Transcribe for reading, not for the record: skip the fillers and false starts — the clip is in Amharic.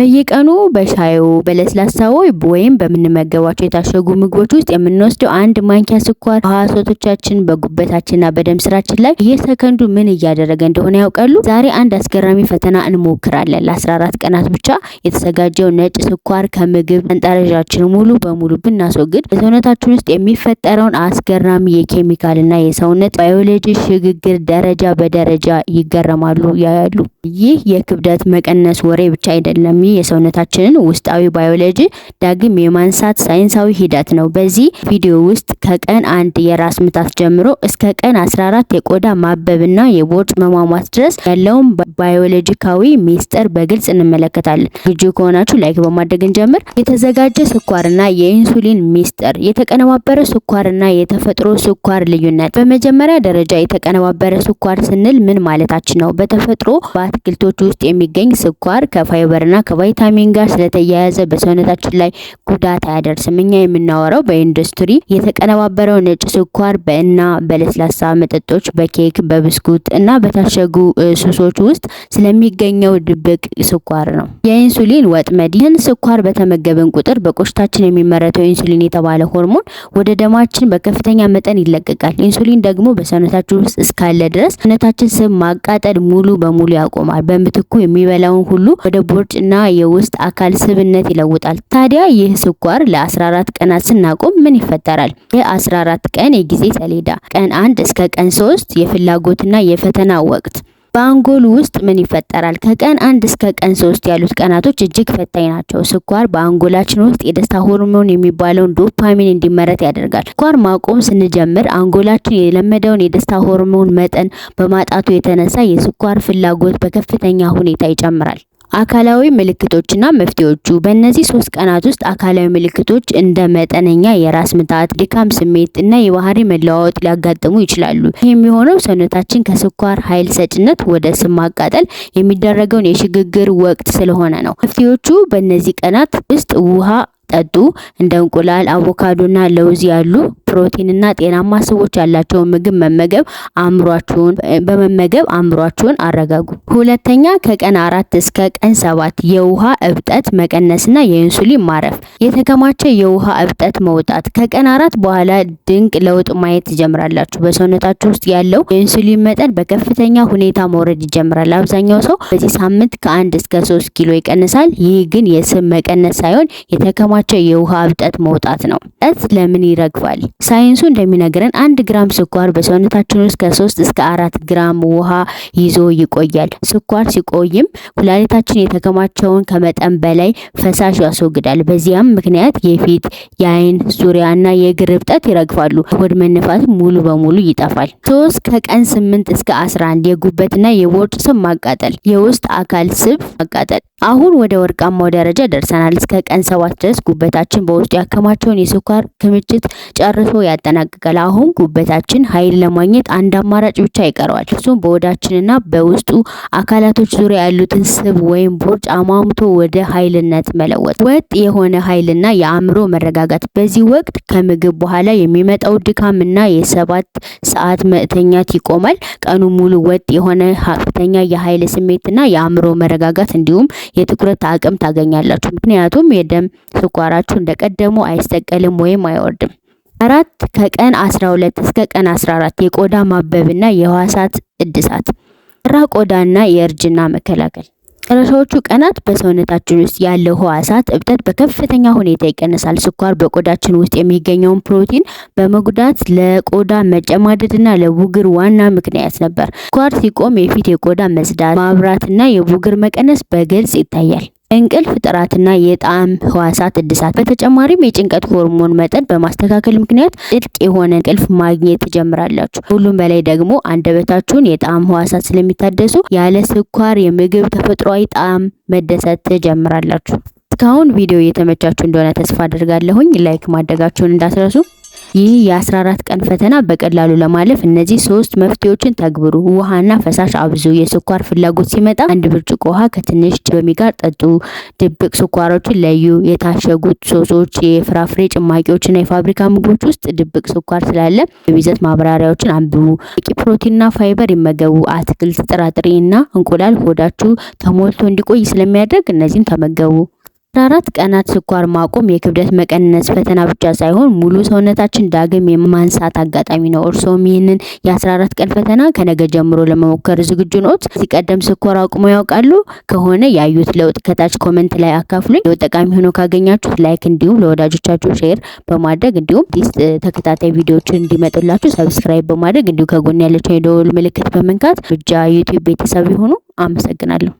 በየቀኑ በሻዩ፣ በለስላሳው ወይም በምንመገባቸው የታሸጉ ምግቦች ውስጥ የምንወስደው አንድ ማንኪያ ስኳር በህዋሳቶቻችን፣ በጉበታችንና በደም ስራችን ላይ በየሰከንዱ ምን እያደረገ እንደሆነ ያውቃሉ? ዛሬ አንድ አስገራሚ ፈተና እንሞክራለን። ለ14 ቀናት ብቻ የተዘጋጀው ነጭ ስኳር ከምግብ ሰንጠረዣችን ሙሉ በሙሉ ብናስወግድ በሰውነታችን ውስጥ የሚፈጠረውን አስገራሚ የኬሚካልና የሰውነት ባዮሎጂ ሽግግር ደረጃ በደረጃ ይገረማሉ፣ ያያሉ። ይህ የክብደት መቀነስ ወሬ ብቻ አይደለም። ይህ የሰውነታችንን ውስጣዊ ባዮሎጂ ዳግም የማንሳት ሳይንሳዊ ሂደት ነው። በዚህ ቪዲዮ ውስጥ ከቀን 1 የራስ ምታት ጀምሮ እስከ ቀን 14 የቆዳ ማበብና የቦርጭ መሟሟት ድረስ ያለውን ባዮሎጂካዊ ሚስጥር በግልጽ እንመለከታለን። ዝግጁ ከሆናችሁ like በማድረግ እንጀምር። የተዘጋጀ ስኳርና የኢንሱሊን ሚስጥር፣ የተቀነባበረ ስኳርና የተፈጥሮ ስኳር ልዩነት። በመጀመሪያ ደረጃ የተቀነባበረ ስኳር ስንል ምን ማለታችን ነው? በተፈጥሮ በአትክልቶች ውስጥ የሚገኝ ስኳር ከፋይበርና ከቫይታሚን ጋር ስለተያያዘ በሰውነታችን ላይ ጉዳት አያደርስም። እኛ የምናወራው በኢንዱስትሪ የተቀነባበረው ነጭ ስኳር በእና በለስላሳ መጠጦች፣ በኬክ፣ በብስኩት እና በታሸጉ ሱሶች ውስጥ ስለሚገኘው ድብቅ ስኳር ነው። የኢንሱሊን ወጥመድ። ይህን ስኳር በተመገብን ቁጥር በቆሽታችን የሚመረተው ኢንሱሊን የተባለ ሆርሞን ወደ ደማችን በከፍተኛ መጠን ይለቀቃል። ኢንሱሊን ደግሞ በሰውነታችን ውስጥ እስካለ ድረስ ሰውነታችን ስብ ማቃጠል ሙሉ በሙሉ ያቆማል። በምትኩ የሚበላውን ሁሉ ወደ ቦርጭና የውስጥ አካል ስብነት ይለውጣል። ታዲያ ይህ ስኳር ለ14 ቀናት ስናቆም ምን ይፈጠራል? የ14 ቀን የጊዜ ሰሌዳ፣ ቀን 1 እስከ ቀን 3 የፍላጎትና የፈተና ወቅት። በአንጎል ውስጥ ምን ይፈጠራል? ከቀን 1 እስከ ቀን 3 ያሉት ቀናቶች እጅግ ፈታኝ ናቸው። ስኳር በአንጎላችን ውስጥ የደስታ ሆርሞን የሚባለውን ዶፓሚን እንዲመረት ያደርጋል። ስኳር ማቆም ስንጀምር አንጎላችን የለመደውን የደስታ ሆርሞን መጠን በማጣቱ የተነሳ የስኳር ፍላጎት በከፍተኛ ሁኔታ ይጨምራል። አካላዊ ምልክቶችና መፍትሄዎቹ። በእነዚህ 3 ቀናት ውስጥ አካላዊ ምልክቶች እንደ መጠነኛ የራስ ምታት፣ ድካም ስሜት እና የባህሪ መለዋወጥ ሊያጋጥሙ ይችላሉ። ይህ የሚሆነው ሰውነታችን ከስኳር ኃይል ሰጭነት ወደ ስብ ማቃጠል የሚደረገውን የሽግግር ወቅት ስለሆነ ነው። መፍትሄዎቹ፣ በእነዚህ ቀናት ውስጥ ውሃ ጠጡ። እንደ እንቁላል፣ አቮካዶና ለውዝ ያሉ ፕሮቲንና ጤናማ ስቦች ያላቸውን ምግብ መመገብ አእምሯችሁን በመመገብ አእምሯችሁን አረጋጉ። ሁለተኛ፣ ከቀን 4 እስከ ቀን 7 የውሃ እብጠት መቀነስና የኢንሱሊን ማረፍ። የተከማቸ የውሃ እብጠት መውጣት። ከቀን 4 በኋላ ድንቅ ለውጥ ማየት ትጀምራላችሁ። በሰውነታችሁ ውስጥ ያለው የኢንሱሊን መጠን በከፍተኛ ሁኔታ መውረድ ይጀምራል። አብዛኛው ሰው በዚህ ሳምንት ከ1 እስከ 3 ኪሎ ይቀንሳል። ይህ ግን የስብ መቀነስ ሳይሆን የተከማቸ የውሃ እብጠት መውጣት ነው። እብጠት ለምን ይረግፋል? ሳይንሱ እንደሚነግረን 1 ግራም ስኳር በሰውነታችን ውስጥ ከ3 እስከ 4 ግራም ውሃ ይዞ ይቆያል። ስኳር ሲቆይም ኩላሊታችን የተከማቸውን ከመጠን በላይ ፈሳሽ ያስወግዳል። በዚያም ምክንያት የፊት፣ የአይን ዙሪያ እና የእግር እብጠት ይረግፋሉ። ሆድ መነፋት ሙሉ በሙሉ ይጠፋል። 3፣ ከቀን 8 እስከ 11 የጉበትና የቦርጭ ስብ ማቃጠል፣ የውስጥ አካል ስብ ማቃጠል። አሁን ወደ ወርቃማው ደረጃ ደርሰናል። እስከ ቀን 7 ድረስ ጉበታችን በውስጡ ያከማቸውን የስኳር ክምችት ጨርሶ ያጠናቅቃል። አሁን ጉበታችን ኃይል ለማግኘት አንድ አማራጭ ብቻ ይቀረዋል። እሱም በሆዳችንና በውስጡ አካላቶች ዙሪያ ያሉትን ስብ ወይም ቦርጭ አሟሙቶ ወደ ኃይልነት መለወጥ። ወጥ የሆነ ኃይልና የአእምሮ መረጋጋት። በዚህ ወቅት ከምግብ በኋላ የሚመጣው ድካምና የ7 ሰዓት መተኛት ይቆማል። ቀኑ ሙሉ ወጥ የሆነ ከፍተኛ የኃይል ስሜትና የአእምሮ መረጋጋት እንዲሁም የትኩረት አቅም ታገኛላችሁ። ምክንያቱም የደም ስኳራችሁ እንደቀደሙ አይሰቀልም ወይም አይወርድም። 4፣ ከቀን 12 እስከ ቀን 14 የቆዳ ማበብና የህዋሳት እድሳት፣ ጠራ ቆዳና የእርጅና መከላከል። መጨረሻዎቹ ቀናት በሰውነታችን ውስጥ ያለው ህዋሳት እብጠት በከፍተኛ ሁኔታ ይቀንሳል። ስኳር በቆዳችን ውስጥ የሚገኘውን ፕሮቲን በመጉዳት ለቆዳ መጨማደድና ለቡግር ዋና ምክንያት ነበር። ስኳር ሲቆም የፊት የቆዳ መጽዳት፣ ማብራትና የቡግር መቀነስ በግልጽ ይታያል። እንቅልፍ ጥራትና የጣዕም ህዋሳት እድሳት። በተጨማሪም የጭንቀት ሆርሞን መጠን በማስተካከል ምክንያት ጥልቅ የሆነ እንቅልፍ ማግኘት ትጀምራላችሁ። ሁሉም በላይ ደግሞ አንደበታችሁን የጣዕም ህዋሳት ስለሚታደሱ ያለ ስኳር የምግብ ተፈጥሯዊ ጣዕም መደሰት ትጀምራላችሁ። እስካሁን ቪዲዮ እየተመቻችሁ እንደሆነ ተስፋ አድርጋለሁኝ። Like ማድረጋችሁን እንዳትረሱ። ይህ የ14 ቀን ፈተና በቀላሉ ለማለፍ እነዚህ ሶስት መፍትሄዎችን ተግብሩ። ውሃና ፈሳሽ አብዙ። የስኳር ፍላጎት ሲመጣ አንድ ብርጭቆ ውሃ ከትንሽ ሎሚ ጋር ጠጡ። ድብቅ ስኳሮችን ለዩ። የታሸጉት ሶሶች፣ የፍራፍሬ ጭማቂዎችና የፋብሪካ ምግቦች ውስጥ ድብቅ ስኳር ስላለ የይዘት ማብራሪያዎችን አንብቡ። በቂ ፕሮቲንና ፋይበር ይመገቡ። አትክልት፣ ጥራጥሬ እና እንቁላል ሆዳችሁ ተሞልቶ እንዲቆይ ስለሚያደርግ እነዚህን ተመገቡ። 14 ቀናት ስኳር ማቆም የክብደት መቀነስ ፈተና ብቻ ሳይሆን ሙሉ ሰውነታችን ዳግም የማንሳት አጋጣሚ ነው። እርስዎም ይህንን የ14 ቀን ፈተና ከነገ ጀምሮ ለመሞከር ዝግጁ ነዎት? ከዚህ ቀደም ስኳር አቁመው ያውቃሉ? ከሆነ ያዩት ለውጥ ከታች comment ላይ አካፍሉኝ። ጠቃሚ ሆኖ ካገኛችሁት like፣ እንዲሁም ለወዳጆቻችሁ share በማድረግ፣ እንዲሁም አዲስ ተከታታይ ቪዲዮዎችን እንዲመጡላችሁ subscribe በማድረግ፣ እንዲሁም ከጎን ያለችው የደወል ምልክት በመንካት ብጃ YouTube ቤተሰብ ይሁኑ። አመሰግናለሁ።